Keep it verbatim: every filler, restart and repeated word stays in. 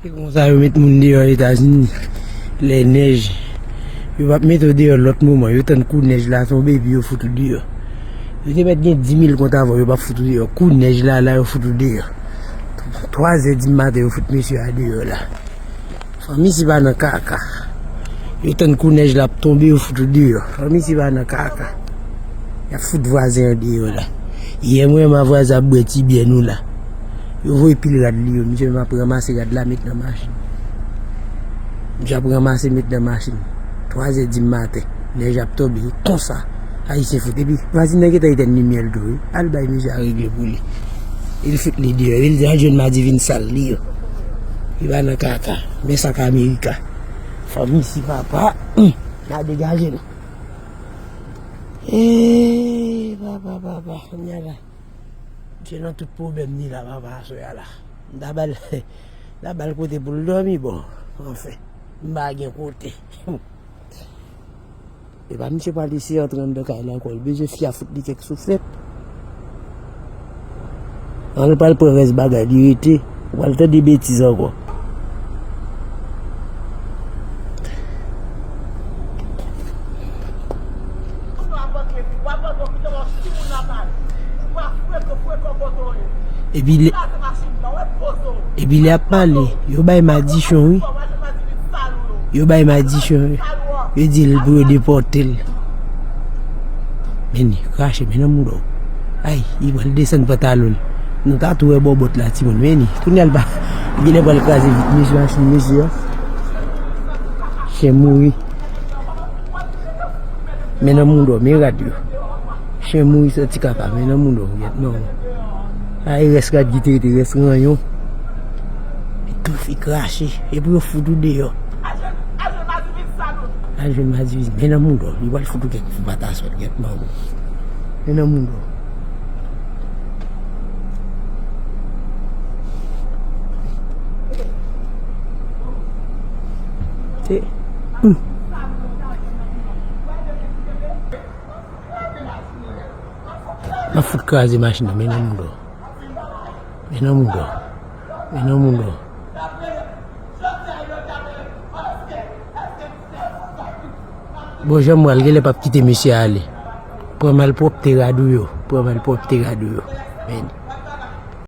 Se konsa yo met moun deyò Etazini. Lè nèj, yo p ap mete w deyò lòt moman. Yo tann kou nèj la tonbe, epi yo fout ou deyò. Yo te mèt gen dis mil kont avè w, yo p ap fout ou deyò. Kou nèj la, la, yo fout ou deyò. Twazè di maten, yo fout mesye a deyò la. Fanmi si pa nan kaka. Yo tann kou nèj la ap tonbe, yo fout ou deyò. Fanmi si pa nan kaka. Y ap fout vwazen an deyò la. Yè mwen, ma vwazen ap bwè ti byè nou la. Yo voye pil rad li yo. Misye menm ap ranmase rad la, met nan machin. Misye ap ranmase, met nan machin. Twazè di maten. Nèj ap tonbe. Konsa. Ayisyen fout. Epi, vwazen nan gentan etèn limyè l tou, wi. Al bay misye a regle pou li. Li fout li deyò. Li di, al jwenn madivin sal li yo. Li pa nan kaka. Men sa k Amerika. Fanmi si papa. Hum, n a degaje nou. Eee, papa, papa. Kounye a la. Misye nan tout pwoblèm ni la, papa, aswè a la. M ta ba l, m ta ba l kote pou l dòmi, bon. Anfen, m pa gen kote. Epa misye pral eseye antre anndan kay la ankò. Li bezwen fi a fout li kèk souflèt. An l pral pran rès bagay li rete. Ou pral tande betiz ankò. Epi lè, epi lè ap pale, yo bay madichon, wi. Yo bay madichon, wi. Yo di l pou yo depòte l. Men li krache, men nan mouda w. Ay, li pral desann pantalon l. Nou ta tou wè bòbòt la, timoun. Men li, kounye a l pa, li genlè pral kraze vit mesye, machin mesye a. Chen mouri. Men nan mouda w, men rad yo. Chen mouri santi kaka, men nan mouda w, gyèt non. Ay, rès rad ki te rete, rès ranyon. Li tou fi krache, epi yo fout ou deyò. Al jwenn madiviz, men nan mouda w, li pral fout ou kèk kou pataswèl, gyèt non. Men nan mouda w. Se, hmm. M ap fout kraze machin nan, men nan mouda w. Men nan mouda w. Men nan mouda w. Bon, jan m pral, genlè p ap kite mesye a ale. Pran malpwòpte rad ou yo. Pran malpwòpte rad ou yo. Men.